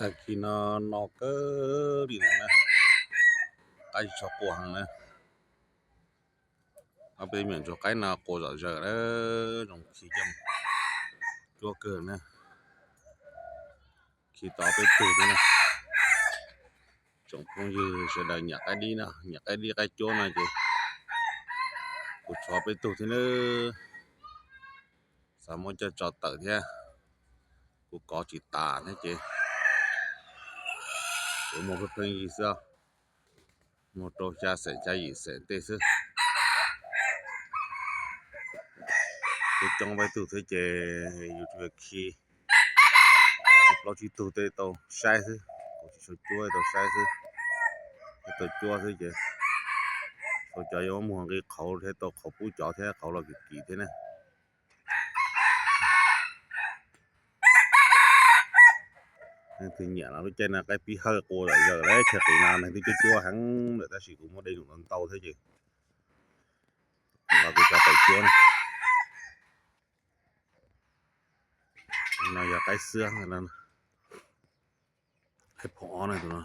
Tag kis no no kawg li no na, qaib tsis tshua qua heev na. Ob peb me nyuam ntsuag qaib no qua zom zaws na, zoo khi coj cuab kawg na. Khi tau peb tug thiab na. Tsoom phooj ywg sawv daws nyiam qaib dib na, nyiam qaib dib qaib cuab no ces kuv tshuav peb tug thiab na. Xav muab coj tso tawm thiab, kuv kov tsis tas thiab ces kuv muag pheej pheej yig xwb, muag rau xya xeem xya yim xeem tej xwb. Kuv coob peb tug thiab ces yus tsuas khi plaub tsib tug tej tau saib xwb, kuv tsis tshua cuab tau saib xwb, tau cuab xwb ces tau cov yuav muag nqi qhauv thiab tau qhauv pub cov thiab qhauv los kim kim thiab na. Leej twg nyiam no lub caij no qaib pib hawj qua zom zaws lawm, chaw qis no neeg twb cuab cuab heev lawm tab sis kuv muab dej num ntau thiab ces los kuv cov tawm cuab na. No yog qaib xwab, qaib phaum ob na tus no.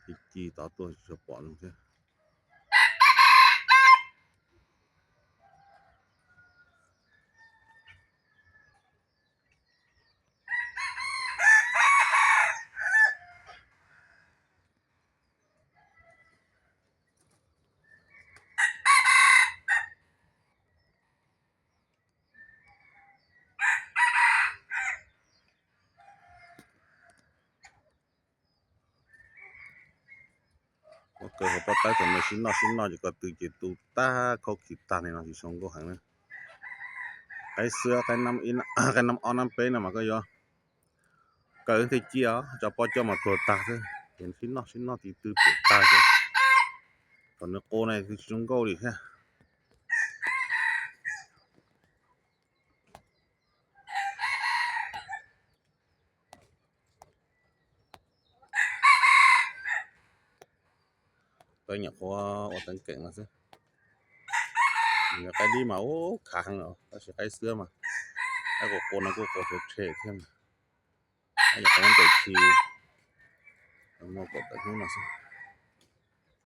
Ci ci tod tuaj tsis pom zoo thiab. Ua kaw hauv pob tawb thaum no sib noj sib noj ces ko tw ces tu tag khaub khi tag li no tsis zoo nkauj heev na. Qaib xwab, qaib nab ob nab peb no mas koj yuav kaw thiaj ciaj, tso pob coj mas tuag tag xwb ces sib noj sib noj tiv tw piam tag ces thaum nws qua na tsis zoo nkauj li thiab. Peb nyuam qhuav ua teev keem no xwb. Qaib dib mas ub khav heev os, tab sis qaib xwab mas qaib qua qua no kuj qua tshe tshe thiab mas. Nyuam qhuav muab ntes khi muaj kaum tawm hnub no xwb.